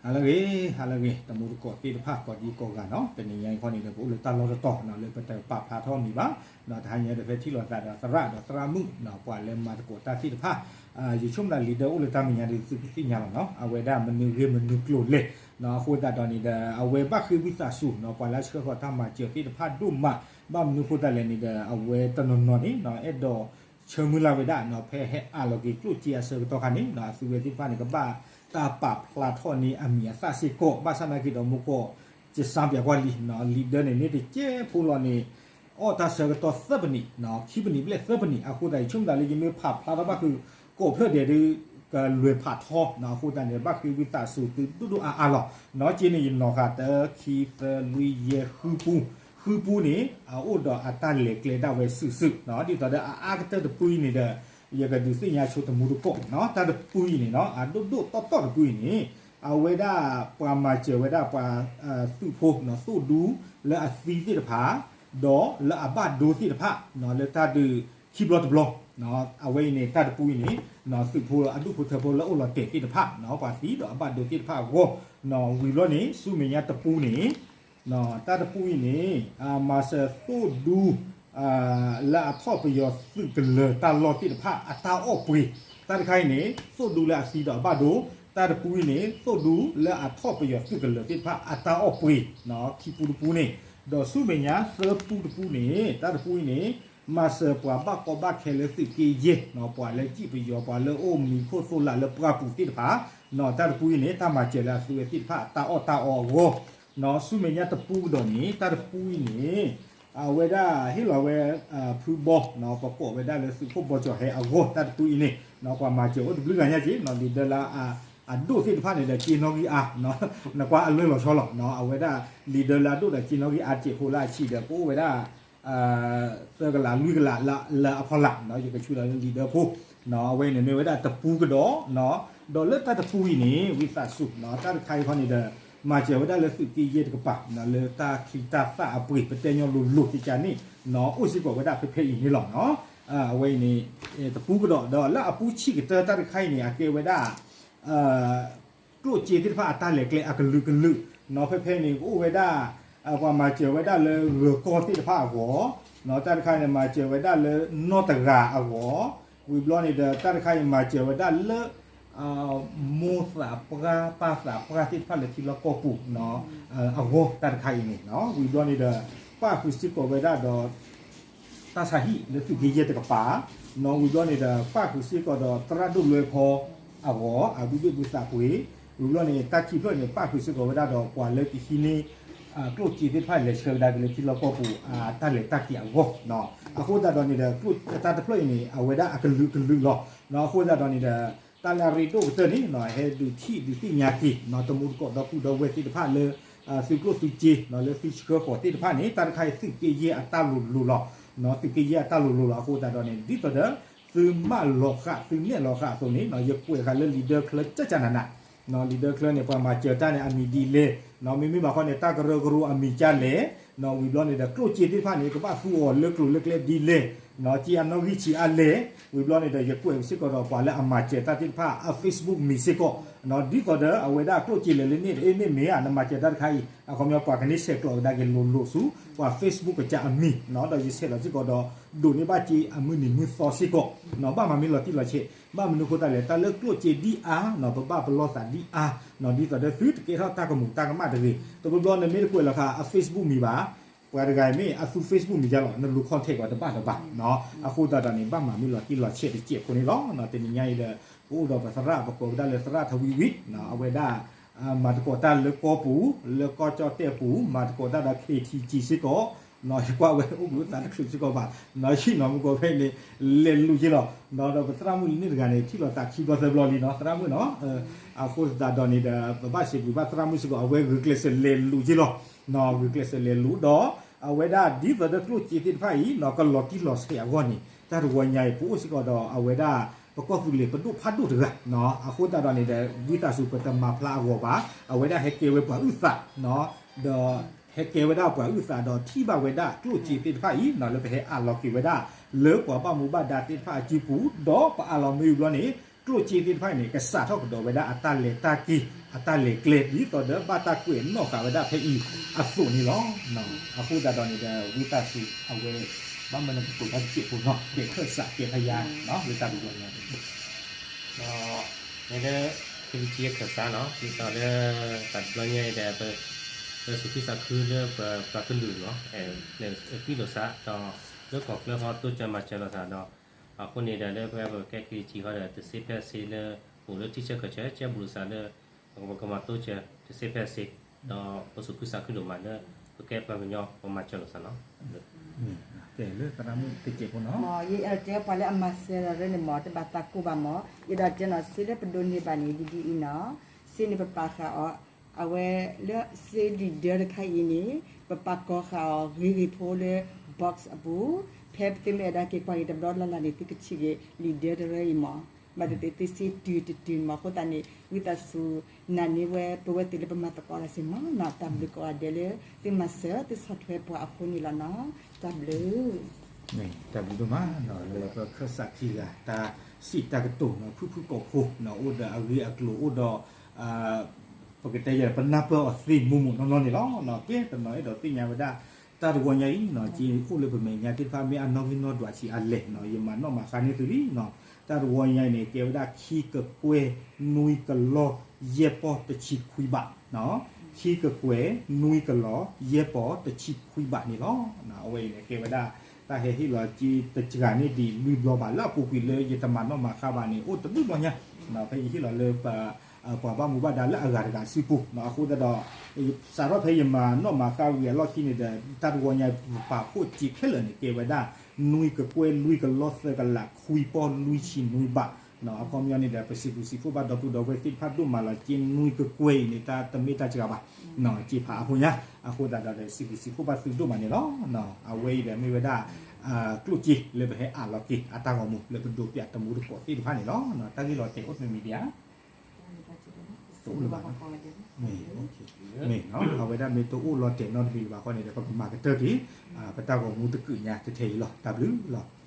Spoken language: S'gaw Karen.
ဟါလၢအဂ့ၤ ဟါလၢအဂ့ၤ တံၤသကိးသ့ၣ်တဖၣ် ကိးဒံကိးဂၤနီၤ, တနံၤညါအံၤခီန့ၣ်ဒီး ပအိၣ်လၢတၢ်လီၢ်တတီၤနီၤ လၢပတပာ်ဖျါထီၣ်မံၤဘၣ်, တဟါညါဒီး ဖဲထံၣ်လိာ်သးဒီးသရၣ်ဒီးသရၣ်မုၣ်နီၤ ပှၤလၢမၤသကိးတၢ်သ့ၣ်တဖၣ်, ယဆိကမိၣ်ဒၣ်လံာ်ဒၢအိၣ်လၢတၢ်မဲာ်ညါဒီး သုကသ့ၣ်ညါလီၤနီၤ, အဝဲဒၣ်မနုၤဂ့ၢ်မနုၤကျိၤလဲၣ်နီၤ, အဃိသတးဒီးန့ၣ်ဒီး အဝဲဘၣ်ဃ့ဝံသးစူၤနီၤ ပှၤလၢအဆှၢဃီၤတၢ်မၤစၢၤသ့ၣ်တဖၣ်ဒိၣ်မး, ဘၣ်မနုၤအဃိသတးလဲၣ်န့ၣ်ဒီး အဝဲတနီၤနီၤန့ၣ်နီၤ အဲၣ်ဒိး ဆၢမုၢ်လၢ်ဝဲဒၣ်နီၤ ဖဲဟဲအးလီၤက့ၤကျိၣ်စ့အဆၢကတီၢ်ခါန့ၣ်နီၤ အသုဝဲသ့ၣ်တဖၣ်န့ၣ် ကဘၣ်တၢ်ပာ်ဖျါထီၣ်န့ၢ်အမံၤအသၣ်စ့ၢ်ကီး, ဘၣ်ဆၣ်နာ်က့ဒီး မူကီၢ် ကစၢ်ပၠးကွၢ်လံနီၤ လံာ်ဒၢန့ၣ် န့ၢ်တကဲဖိလီၤန့ၣ် အီၣ်တၢ်ဆၢကတီၢ်သၢပနံးနီၤ ခံပနံးဘျဲၣ်သၢပနံး, အဃိသတး ယဆိကမိၣ်သးလၢယမ့ၢ်ဖးဖျါထီၣ်ဘၣ်ဃုာ် ကိးဖျၢၣ်ဒဲးဒုး ကလဲၤဖးထီနီၤ, အဃိသတးန့ၣ် ဘၣ်ဃ့ဝံသးစူၤသုဒိၣ်ဒိၣ်အါအါလီၤနီၤ, က့န့ၣ် ယနီၤဃာ်တၢ ခံ သၢ လွံၢ် ယဲၢ် ဃုပူ, ဃုပူန့ၣ် အအိၣ်ဒီးအတၢ်လဲၤကျဲဒၣ်ဝဲစုာ်စုာ်နီၤ, ဒ်သိးဒီးအအါကတၢၢ်တပူအံၤန့ၣ်ဒီး ယကဒုးသ့ၣ်ညါဆိတမူတကိးနီၤ, တၢ်တပူအံၤန့ၣ်နီၤ အဒိၣ်ဒိၣ်တီတီတပူအံၤန့ၣ် အဝဲဒၣ်ပှၤမၤစၢၤဝဲဒၣ်ပှၤ သုးဖိနီၤ သိၣ်ဒူလၢအသံသ့ၣ်တဖၣ် ဒီးလၢအဘၣ်ဒိသ့ၣ်တဖၣ်နီၤ လၢတၢ်ဒုးခံဘျီတဘျီ အဝဲအံၤန့ၣ် တၢ်တပူအံၤန့ၣ် သုးဖိအဒူၣ်ဖိထၢဖိလၢအိၣ်လီၤတဲာ်သ့ၣ်တဖၣ်နီၤ ပှၤသံဒီးအဘၣ်ဒိသ့ၣ်တဖၣ်အဂီၢ်နီၤ, ဝံၤဘျီန့ၣ် ဆူမဲာ်ညါတပူန့ၣ် တၢ်တပူအံၤန့ၣ် မၤစၢၤသိၣ်ဒူ လၢအထီၣ်ပယီၤသုးကလၢၤတၢ်လီၢ်သ့ၣ်တဖၣ်အတၢ်အီၣ်ပှ့ၤ, တၢ်တခါအံၤန့ၣ် သိၣ်ဒူလၢအသံဒီးအဘၣ်ဒိ, တၢ်တပူအံၤန့ၣ် သိၣ်ဒူလၢအထီၣ်ပယီၤသုးကလၢၤသ့ၣ်တဖၣ်အတၢ်အီၣ်ပှ့ၤနီၤ, ခံပူတပူန့ၣ်, ဒီးဆူမဲာ်ညါသၢပူတပူန့ၣ် တၢ်တပူအံၤန့ၣ် မၤစၢၤပှၤဘၣ်ကီဘၣ်ခဲလၢသုးက့ယဲၢ်နီၤ, ပှၤလၢစံၣ်ပယီၤ ပှၤလၢအိၣ်မံၤခိၣ်သိၣ်လးလၢပှၢ်ပူၤသ့ၣ်တဖၣ်နီၤ, တၢ်တပူအံၤန့ၣ် တၢ်မၤစၢၤလၢအသုဝဲသ့ၣ်တဖၣ်အတၢ်အီၣ်တၢ်အီအဂီၢ်နီၤ, ဆူမဲာ်ညါတပူကဒီးန့ၣ် တၢ်တပူအံၤန့ၣ် အဝဲဒၣ်ဟ့ၣ်လီၤဝဲ ဖုဘီနီၤ, ပကိးဝဲဒၣ်လၢသုးခိၣ်ဘီကၠီၤဟဲအဂီၢ်, တၢ်တပူအံၤန့ၣ်နီၤ ပှၤမၤစၢၤအိၣ်တဘျုးဂၤညါက့ၤနီၤ, လံာ်ဒၢလၢ အဒိၣ်သ့ၣ်တဖၣ်န့ၣ်ဒီး က့ၤနီၣ်ဂံၢ်အါ, နကွၢ်အလွဲၢ်လီၤဆီလီၤနီၤ, အဝဲဒၣ်လံာ်ဒၢလၢအဒိၣ်ဒီးက့ၤနီၣ်ဂံၢ်အါတစဲးဖိလၢအဆံးဒီး ကအိၣ်ဝဲဒၣ် သၢကလးလွံၢ်ကလးလၢအဖီလာ်နီၤ, ယကဆူဒီးလံာ်ဒၢဖိနီၤ, အဝဲန့ၣ်မ့ၢ်ဝဲဒၣ်တပူကဒီးနီၤ, ဒီးလၢတၢ်တပူအံၤန့ၣ် ဝံသးစူၤနီၤ, တၢ်တခါအံၤခီန့ၣ်ဒီး မၤစၢၤဝဲဒၣ်လၢသုးက့ယဲၢ်တကပၤနီၤ, လၢတၢ်ချံတၢ်သၣ်အပှ့ၤ ပတဲညီလိၤလိၤကကန့ၣ်နီၤ, အိၣ်စ့ၢ်ကီးဝဲဒၣ်ဖဲဖဲအံၤန့ၣ်လီၤနီၤ, အဝဲအံၤန့ၣ် တပူကဒီး ဒီးလၢအပူဆံးကတၢၢ်တၢ်တခါအံၤန့ၣ် အကဲဝဲဒၣ် ကျိၣ်စ့သ့ၣ်တဖၣ်အတၢ်လဲၤကျဲအကလုာ်ကလုာ်နီၤ, ဖဲဖဲန့ၣ် ကအိၣ်ဝဲဒၣ် ပှၤမၤစၢၤဝဲဒၣ်လၢဂၢၤကီၢ်သ့ၣ်တဖၣ်အဂီၢ်နီၤ, တၢ်တခါန့ၣ် မၤစၢၤဝဲဒၣ်လၢနီၢ်တဂၤအဂီၢ်, ဝံၤဘျီန့ၣ်ဒီး တၢ်တခါအံၤ မၤစၢၤဝဲဒၣ်လၢ မိၢ်သးပှၢ်ပၢ်သးပှၢ်သ့ၣ်တဖၣ်လၢထံလီၢ်ကီၢ်ပူၤနီၤ, အဂီၢ်တၢ်တခါအံၤန့ၣ်နီၤ, ဝံၤဘျီန့ၣ်ဒီး ပၣ်ဃုာ်စ့ၢ်ကီးဝဲဒၣ်ဒီး တၢ်ဆါဟံၣ်လၢသုးက့ယဲၢ်တကပၤနီၤ, ဝံၤဘျီန့ၣ်ဒီး ပၣ်ဃုာ်စ့ၢ်ကီးဒီးသရၣ်ဒိၣ်လွဲဖီအဂီၢ် အဘုဘ့ၣ်ဘုသးပှ့ၤ, ဝံၤဘျီန့ၣ် တၢ်ခံဖျၢၣ်န့ၣ် ပၣ်ဃုာ်စ့ၢ်ကီးဝဲဒၣ်ဒီးပှၤလၢကဟံးန့ၢ် ကျိၣ်စ့သ့ၣ်တဖၣ်လဲၤဆှၢကဒါက့ၤလၢထံလီၢ်ကီၢ်ပူၤ အတၢ်လဲၤတၢ်က့ၤအဂီၢ်နီၤ, အဃိသတးဒီးန့ၣ်ဒီး တၢ်တဖျၢၣ်အံၤန့ၣ် အဝဲဒၣ်အကလုာ်ကလုာ်လီၤနီၤ, အဃိသတးဒီးန့ၣ်ဒီး တၢ်လၢအရ့ဒိၣ်ကတၢၢ်န့ၣ်နီၤ ဟဲဒုးထံၣ်ဒုးသ့ၣ်ညါက့ၤနီၤ တမူတကိးဒီပုၢ်ဒီဝဲၢ်သ့ၣ်တဖၣ်လၢ သုးကျိၣ်သုးစ့နီၤ လၢသုဆှၢဃီၤသ့ၣ်တဖၣ်န့ၣ် တၢ်တခါအံၤသုးက့ယဲၢ်အတၢ်လိၤလိၤလီၤနီၤ, သုးက့ယဲၢ်အတၢ်လိၤလိၤလီၤ, အဃိသတးဒီးန့ၣ် ဒ်သိးဒီး သုမၢလီၤဃာ် သုနဲၣ်လီၤဃာ်အသိးန့ၣ်နီၤ ယကွဲးဃာ်လၢလံာ်ဒၢချၢကၠၢ်ကၠၢ်နးနးနီၤ, လံာ်ဒၢချၢန့ၣ် ပှၤမၤစၢၤတၢ်န့ၣ် အမံၤဒ်လဲၣ်နီၤ, မ့မ့ၢ်ဘၣ်ဃီန့ၣ် တၢ်ကရၢကရိအမံၤကၢ်လဲၣ်နီၤ, ဝံၤဘျီန့ၣ်ဒီး ကျိၣ်စ့သ့ၣ်တဖၣ်န့ၣ် ကဘၣ်သူအီၤလၢကျိၤလၢကျဲဒ်လဲၣ်နီၤ, စ့အနီၣ်ဂံၢ်ဆံးအါလဲၣ်, ဝံၤဘျီန့ၣ်ဒီး ယကွဲးစ့ၢ်ကီးဒီးပှၤလၢအမၤစၢၤတၢ်သ့ၣ်တဖၣ် အ Facebook မံၤစ့ၢ်ကီးနီၤ, ဒ်သိးဒီးအဝဲဒၣ်ကျိၣ်စ့လဲၤလၢန့ၣ်တအ့ၣ်မ့ၢ်မ့ၢ်ဧါ နမၤစၢၤတၢ်တခါအံၤ အခီပညီပှၤကန့ၢ်ဆဲးကျိးကဒါက့ၤလိၤလိၤဆူ ပှၤ Facebook ကစၢ်အမံၤနီၤ, ဒီးယဆဲးလီၤစ့ၢ်ကီးဒီး ဒိးန့ၢ်ဘၣ်စ့အမုၢ်နံၤမုၢ်သီစ့ၢ်ကီးနီၤ, ဘၣ်မၤမ့ၢ်လီၤတံၢ်လီၤဆဲး, ဘၣ်မနုၤအဃိသတးလဲၣ် တၢ်လၢကျိၣ်စ့ဒ်အါနီၤ ပဘၣ်ပလီၢ်သးဒ်အါနီၤ, ဒ်သိးဒီးသုတကဲထီၣ်တၢ်ကမူးတၢ်ကမၣ်တဂ့ၤ, တဘျီဘျီနမ့ၢ်တကွဲးလီၤဃာ်အ Facebook မံၤဘၣ် ပှၤတဂၤအံၤမ့ၢ်အသူ Facebook မံၤယါလီၤ နလူၤ contact ကွၢ်တဘၣ်တဘၣ်နီၤ, အဃိသတးဒီးန့ၣ် ဘၣ်မၤမ့ၢ်လီၤတံၢ်လီၤဆဲးတစဲးဖိန့ၣ်လီၤ, တနံၤညါအံၤဒီး ပအိၣ်ဒီးပသရၣ် ပကိးကဒါလၢသရၣ်ထဝံဝံနီၤ, အဝဲဒၣ် မၤသကိးတၢ်လၢကီၢ်ပူၤ လၢကီၢ်ကၠီၣ်တဲၣ်ပူၤ မၤသကိးတၢ်ဒီး KTG စ့ၢ်ကီး ယကွၢ်ဝဲအိၣ်ဘှံးအိၣ်သါတချုးစ့ၢ်ကီးဘၣ်နီၤ, ဟံၣ်နီၤမူကီၢ်ဖဲန့ၣ် လဲၤလူၤက့ၤလီၤနီၤ, ဒီးပသရၣ်မုၣ်လၢန့ၣ်တဂၤန့ၣ် ထံၣ်လိာ်သးခံဘျီသၢဘျီလံနီၤ သရၣ်မုၣ်နီၤ, အဃိသတးဒီးန့ၣ်ဒီး ပဘၣ်စံးဘျုးဘၣ်သရၣ်မုၣ်စ့ၢ်ကီး အဝဲဂုာ်ကျဲးစၢးလဲၤလူၤက့ၤလီၤနီၤ, ဂုာ်ကျဲးစၢးလဲၤလူၤဒီး အဝဲဒၣ်ဒ်သိးဒီးကျိၣ်စ့သ့ၣ်တဖၣ်အံၤနီၤ ကလီၤတံၢ်လီၤဆဲးအဂီၢ်န့ၣ် တၢ်တဝီညါအံၤ ပအိၣ်စ့ၢ်ကီးဒီးအဝဲဒၣ် ပကီၢ်သူလ့ၤပဒိၣ်ဖးဒိၣ်တဂၤနီၤ, အဃိသတးဒီးန့ၣ်ဒီး ဝံသးစူၤပတမၤဖျါအဂီၢ်ဘၣ်, အဝဲဒၣ်ဟဲကဲဝဲပှၤအုၣ်သးနီၤ, ဒီးဟဲကဲဝဲဒၣ်ပှၤအုၣ်သးဒီးထံၣ်ဘၣ်ဝဲဒၣ်ကျိၣ်စ့သ့ၣ်တဖၣ်အံၤနီၤ လၢပဟဲအးလီၤက့ၤဝဲဒၣ် လၢပှၤဘၣ်မူဘၣ်ဒါသ့ၣ်တဖၣ်အစုပူၤ, ဒီးပအးလီၤမ့ၢ်ဝံၤဘျီန့ၣ် ကျိၣ်စ့သ့ၣ်တဖၣ်အံၤန့ၣ် ကစးထီၣ်ကဒီးဝဲဒၣ်အတၢ်လဲၤတၢ်က့ၤ အတၢ်လဲၤကျဲ ဒ်သိးဒီးဘၣ်တၢ်ကွဲးနီၣ်ဃာ်ဝဲဒၣ်ဖဲအံၤအသိးန့ၣ်လီၤ. အဃိသတးဒီးန့ၣ်ဒီး ဝံသးစူၤ အဝဲ ဘၣ်မနုၤပကိးတၢ်တစဲးဖိနီၤ ကဲခၢၣ်စးကဲဖယါ လၢတၢ်တဝီညါ ဒီး လၢ ခရံာ်ကံခၢၣ်စးနီၤ ဒ်သိးလၢ တၢ်တဘျီညါအံၤဒီး ပစူးခုသးခုလၢပပှၤကလုာ်နီၤ ပံၣ်လိာ်သးဒီး လၢကီၢ်ချၢဃီတိစၢၤမၤစၢၤလိာ်သးဒီး အဃိန့ၣ်ဒီးလၢပဝဲပကဲခရံာ်ကံဃီဒီး တဆ့ဖဲဆ့လၢ အိၣ်လၢထံဆၢကီၢ်ဆၢ ကဲဘူးလိာ်သးလၢ ပကမၤတိစၢၤ တဆ့ဖဲဆ့ ဒီးပစူးခုသးခုဒိၣ်မးလၢ ပကဲပှၤကညီပမၤစၢၤလိာ်သးနီၤ ကဲလၢသရၣ်မုၣ်တစဲးဖိနီၤ ယအဲၣ်ဒိးတဲပှၤလၢအမၤစၢၤဒီးရၢန့ၣ်မ့ၢ် တဘၣ်သးကိၢ်ဘၣ်မ့ၢ် ယအဲၣ်ဒိးတဲနီၤ စ့လၢပဒိးန့ၢ်ဘၣ်န့ၣ် ဒ်ဒ်အံၤနီၤ စ့န့ၣ်ပပာ်ဃာ်အီၤ အဝဲလၢစ့လံာ်ဒၢတခါအံၤန့ၣ် ပပာ်ကီၤဃာ်အီၤဂ့ၤဂ့ၤဖိလၢ box အပူၤ ဖဲပသုမ့ၢ်အဲၣ်ဒိးက့ၤကွၢ်က့ၤတဘျီလၢ်လၢ်န့ၣ် သုကထံၣ်က့ၤလံာ်ဒၢတရၢအံၤမ့ၢ် ဘၣ်သ့ၣ်သ့ၣ်သုစ့တုၤတတုၤမ့ၢ် အဃိသတးန့ၣ် ဝံသးစူၤ နာ်န့ၢ်ဝဲပဝဲသ့ၣ်လၢပမၤသကိးတၢ်စ့ၢ်မ့ၢ်နီၤ တၢ်ဘျုးကိးဂၤဒဲးလၢ သုမၤစၢၤသုဆီၣ်ထွဲပှၤအဃိန့ၣ်လီၤနီၤ တၢ်ဘျုး တၢ်ဘျုးဒိၣ်မး လၢပခၢၣ်စးခံဂၤ တၢ်စံးတၢ်ကတိၤနီၤ ဖုၣ်ဖုၣ်ကိာ်ဖိနီၤ အိၣ်ဒီးအဂ့ၢ်အကျိၤအိၣ်ဒီး ပကတဲယဲ ပနၢ်ပၢၢ်အီၤသ့မိၢ်မိၢ်နီၢ်နီၢ်န့ၣ်လီၤ. ကဲတနီၤအဲၣ်ဒိးသ့ၣ်ညါဝဲဒၣ် တၢ်တဝီညါအံၤနီၤ ကအိၣ်လၢပမဲာ်ညါသ့ၣ်တဖၣ် မ့ၢ်အနီၣ်ဂံၢ်နီၣ်ဒွးဆံးအါလဲၣ်နီၤ ယမၤနီၣ်မၤဃါန့ၢ်သုလံနီၤ. တၢ်တဝီညါအံၤန့ၣ် ကဲဝဲဒၣ်ခံကကွဲၢ်နွံကလီယဲၢ်ပီၢ်တဆံခွံဘး ခံကကွဲၢ်နွံကလီယဲၢ်ပီၢ်တဆံခွံဘးန့ၣ်လီၤ. အဝဲအံၤန့ၣ် ကဲဝဲဒၣ် တၢ်ဟဲဟ့ၣ်လီၤက့ၤတစှၤန့ၢ်ဒံးလွံၢ်ဘျီဘၣ် လၢအပူၤကွံာ်လၢယတမၤနီၣ်မၤဃါဘၣ်န့ၣ် အိၣ်တဘျုးဘျီညါ ဖဲယဟ့ၣ်လီၤလၢ ပှၤဘၣ်မူဘၣ်ဒါလၢအဂၤတဂၤစုပူၤ အဃိသတးဒီး စးထီၣ်ဖဲယမၤနီၣ်မၤဃါဝံၤအလီၢ်ခံန့ၣ်ဒီး တၢ်တဝီညါပပာ်ဖှိၣ်စ့ခဲလၢာ်န့ၣ် ကဲဝဲဒၣ် နွံကကွဲၢ်လွံၢ်ကလီသၢကလးခွံပီၢ်လွံၢ်ဆံနွံဘး အခီပညီန့ၣ်ဒီး ပစံးဘျုးစံးဖှိၣ်ဘၣ်ဒီပုၢ်ဒီဝဲၢ်သ့ၣ်တဖၣ်ဒိၣ်မးလီၤ. က့နွံကကွဲၢ်အံၤန့ၣ် တၢ်တမ့ၢ်တၢ်စှၤဘၣ် က့ဖးအါဖိညါ အဃိသတးဒီး စံးဘျုးစံးဖှိၣ်ဘၣ်သုဒိၣ်မးန့ၣ်လီၤ. အဝဲအံၤဒီးမ့ၢ်ဝဲဒၣ် ကျိၣ်စ့လၢပဟဲအးလီၤက့ၤအတၢ်ဂီၤမူ လၢပဒိးပၠးတမူတကိးသ့ၣ်တဖၣ်န့ၣ်လီၤ. တၢ်ဂ့ၢ်လီၤတဲာ်အိၣ်တမံၤမံၤဒံးဧါ တအိၣ်လၢၤဘၣ် မ့ၢ် အဝဲဒၣ်မ့ၢ်တအိၣ်လီၤတဲာ်နီတမံၤလၢၤဘၣ်ဃီန့ၣ်ဒီး ပကမၤကတၢၢ်က့ၤ ပတၢ်ဂီၤမူတကုးညါကထဲအံၤလီၤ. တၢ်ဘျုးလီၤ.